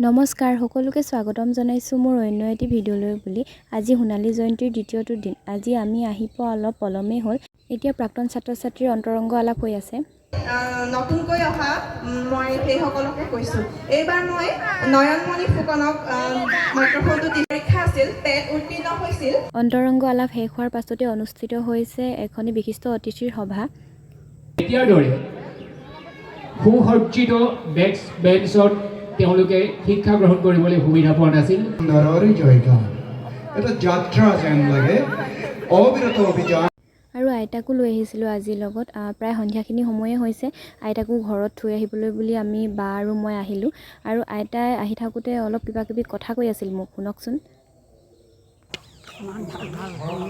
নমস্কাৰ, সকলোকে স্বাগতম জনাইছোঁ মোৰ অন্য এটি ভিডিঅ'লৈ বুলি। আজি সোণালী জয়ন্তীৰ দ্বিতীয়টো দিন। আজি আমি আহি পোৱা অলপ পলমেই হ'ল। এতিয়া প্ৰাক্তন ছাত্ৰ ছাত্ৰীৰ অন্তৰংগ আলাপ হৈ আছে। নতুনকৈ অহা মই সেইসকলকে কৈছোঁ। এইবাৰ মই নয়নমণি ফুকনক মাইক্ৰফোনটো দি। পৰীক্ষা আছিল, টেট উত্তীৰ্ণ হৈছিল। অন্তৰংগ আলাপ শেষ হোৱাৰ পাছতে অনুষ্ঠিত হৈছে এখনি বিশিষ্ট অতিথিৰ সভা। এতিয়াৰ দৰে সুসজ্জিত ডেস্ক বেঞ্চত তেওঁলোকে শিক্ষা গ্ৰহণ কৰিবলৈ সুবিধা পোৱা নাছিল। সুন্দৰৰ জয়গান এটা যাত্ৰা যেন লাগে, অবিৰত অভিযান। আৰু আইতাকো লৈ আহিছিলোঁ আজিৰ লগত। প্ৰায় সন্ধিয়াখিনি সময়ে হৈছে। আইতাকো ঘৰত থৈ আহিবলৈ বুলি আমি বা আৰু মই আহিলোঁ। আৰু আইতাই আহি থাকোঁতে অলপ কিবা কিবি কথা কৈ আছিল মোক, শুনকচোন। ইমান ভাল ভাল হেৰি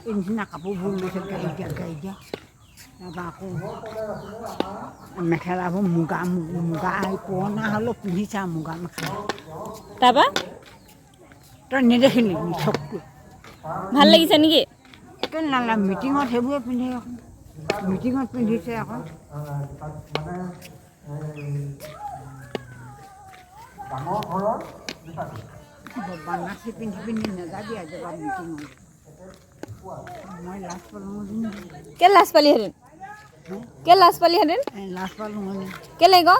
এই নিচিনা কাপোৰবোৰ লৈছে, গাড়ী দিয়া, গাড়ী দিয়া। তাৰপৰা আকৌ মেখেলাবোৰ মুগা মুগা, এই পুৰণা হ'লেও পিন্ধিছে আৰু মুগা মেখেলা। তাৰপৰা? তই নেদেখিলি চকুটোৱে? ভাল লাগিছে নেকি? কেলৈ নালাগে? মিটিঙত সেইবোৰে পিন্ধে আকৌ, মিটিঙত পিন্ধিছে আকৌ। বানাচি পিন্ধি পিন্ধি নাযাবি আজি পৰা মিটিঙত। মই লাজ পালোঁ। কেলৈ লাজ পালিহেঁতেন? কেলৈ লাজ পালিহেঁতেন? লাজ পালোঁ মানে। কেলৈ ক?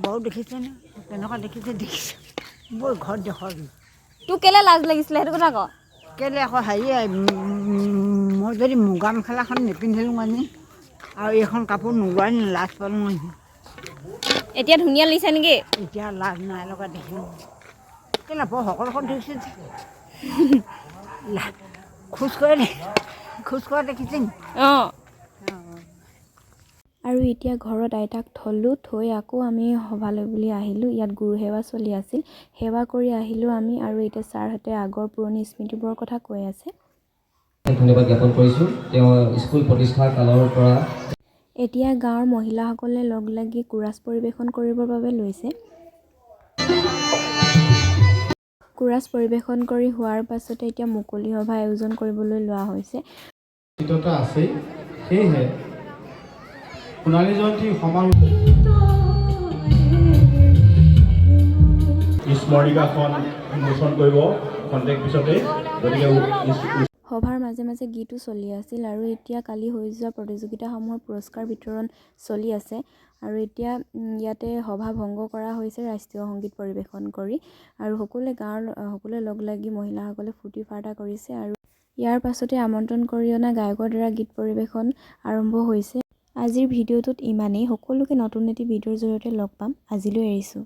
বাৰু, দেখিছেনে কেনেকুৱা দেখিছে? দেখিছে, বৈ ঘৰত দেখুৱাবি। তোক কেলৈ লাজ লাগিছিলে, সেইটো কথা ক। কেলৈ আকৌ? হেৰি, মই যদি মুগা মেখেলাখন নিপিন্ধিলোঁ মানে আৰু এইখন কাপোৰ নোলোৱাই নি, লাজ পালোঁ নহয়। এতিয়া ধুনীয়া লাগিছে নেকি? এতিয়া লাজ নাই লগা দেখিলোঁ। কেলৈ, বৰ সকলোখন দেখিছে, খোজকাঢ়ি খোজকঢ়া দেখিছে নি? অঁ। আৰু এতিয়া ঘৰত আইতাক থলোঁ, থৈ আকৌ আমি সভালৈ বুলি আহিলোঁ। ইয়াত গুৰু সেৱা চলি আছিল, সেৱা কৰি আহিলোঁ আমি। আৰু এতিয়া ছাৰহঁতে আগৰ পুৰণি স্মৃতিবোৰৰ কথা কৈ আছে। ধন্যবাদ জ্ঞাপন কৰিছোঁ। তেওঁ স্কুল প্ৰতিষ্ঠা কালৰ পৰা এতিয়া গাঁৱৰ মহিলাসকলে লগ লাগি কোৰাছ পৰিৱেশন কৰিবৰ বাবে লৈছে। কোৰাছ পৰিৱেশন কৰি হোৱাৰ পাছতে এতিয়া মুকলি সভা আয়োজন কৰিবলৈ লোৱা হৈছে। নিশ্চিততা আছেই। সেয়েহে সোণালী জয়ন্তী সমাৰোহ স্মৰণিকাখন উন্মোচন কৰিব খন্তেক পিছতেই। গতিকে সভাৰ মাজে মাজে গীতো চলি আছিল। আৰু এতিয়া কালি হৈ যোৱা প্ৰতিযোগিতাসমূহৰ পুৰস্কাৰ বিতৰণ চলি আছে। আৰু এতিয়া ইয়াতে সভা ভংগ কৰা হৈছে ৰাষ্ট্ৰীয় সংগীত পৰিৱেশন কৰি। আৰু সকলোৱে, গাঁৱৰ সকলোৱে লগ লাগি মহিলাসকলে ফূৰ্তি ফাৰ্তা কৰিছে। আৰু ইয়াৰ পাছতে আমন্ত্ৰণ কৰি অনা গায়কৰ দ্বাৰা গীত পৰিৱেশন আৰম্ভ হৈছে। আজিৰ ভিডিঅ'টোত ইমানেই। সকলোকে নতুন এটি ভিডিঅ'ৰ জৰিয়তে লগ পাম। আজিলৈ এৰিছোঁ।